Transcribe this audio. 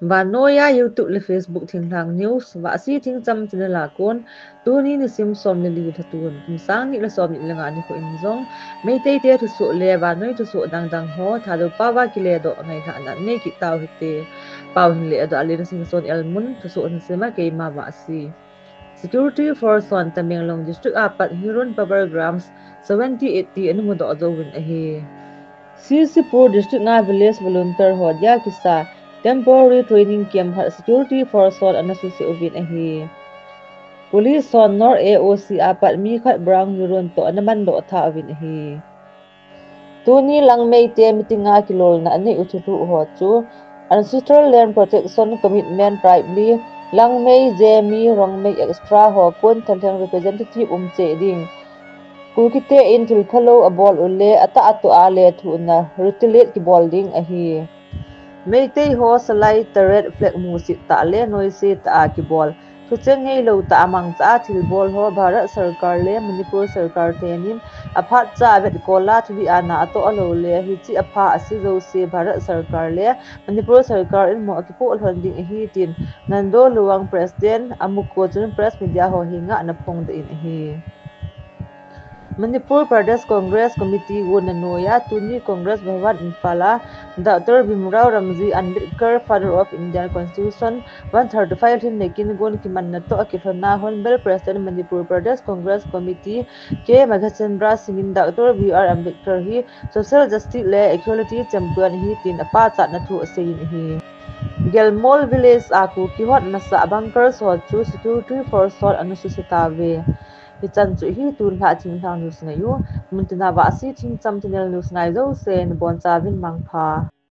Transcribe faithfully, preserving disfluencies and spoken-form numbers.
Vannoiya YouTube le Facebook thinglhang news, Vahsi Thingcham channel a kon, tuni nisim som le li lha tun, kum sang ni le som ni le nga nikho in jong, Meitei te thusoh le vannoi thusoh dangdang ho, Thadou pao a kile doh ngailhahna nei kit tau hite. Pao hin le doh a le na sing son elmun, thusoh hin sima keima Vahsi. Security Force hon Tamenglong District a pat Hirun Power Grams seventy eighty ana mudoh jouvin ahi. C C Pur District a Village Volunteer ho dia kisa Temporary Training Camp khat Security Force hon ana suse uvin ahi. Police hon North A O C a pat mi khat Brown Hirun toh ana mandoh tha uvin ahi. Tuni Langmei te meeting a kilolna anei u thulhuh ho chu Ancestral Land Protection Commitment Tribe li, Langmei, Zeme, Rongmei Extra ho kon thalheng representative um cheh ding. Kuki te in thil phalou abol u le atah atoh a le thuhna retaliate kibol ding ahi. Meitei ho Salai Taret flag musit tah le noise tah a kibol, thucheng ngeilou tah a mangcha a thilbol ho Bharat Sarkar le Manipur Sarkar tenin aphat cha a vetkol a thuli a na atoh lou le hiche apha ase jouse Bharat Sarkar le Manipur Sarkar in mo akipoh lhon ding ahi tin Nando Luang President Amuko chun press media ho henga ana phongdoh in ahi. Manipur Pradesh Congress Committee gon a noiya tuni Congress Bhavan Imphal a Doctor Bhimrao Ramji Ambedkar, Father of Indian Constitution one thirty-five lhin nekin gon kimanna toh akilhon a Honorable President Manipur Pradesh Congress Committee K Meghachandra Singh in Doctor B R Ambedkar hi social justice le equality champion ahi tin apachatna thu aseiyin ahi. Gelmol Village a Kuki hon anasah bunkers ho chu Security Force hon ana suse tauve. Hichan chu hi tun lha thinglhang news ngai u. Muntina Vahsi Thingcham channel news ngai jouse nabonchauvin mangpha.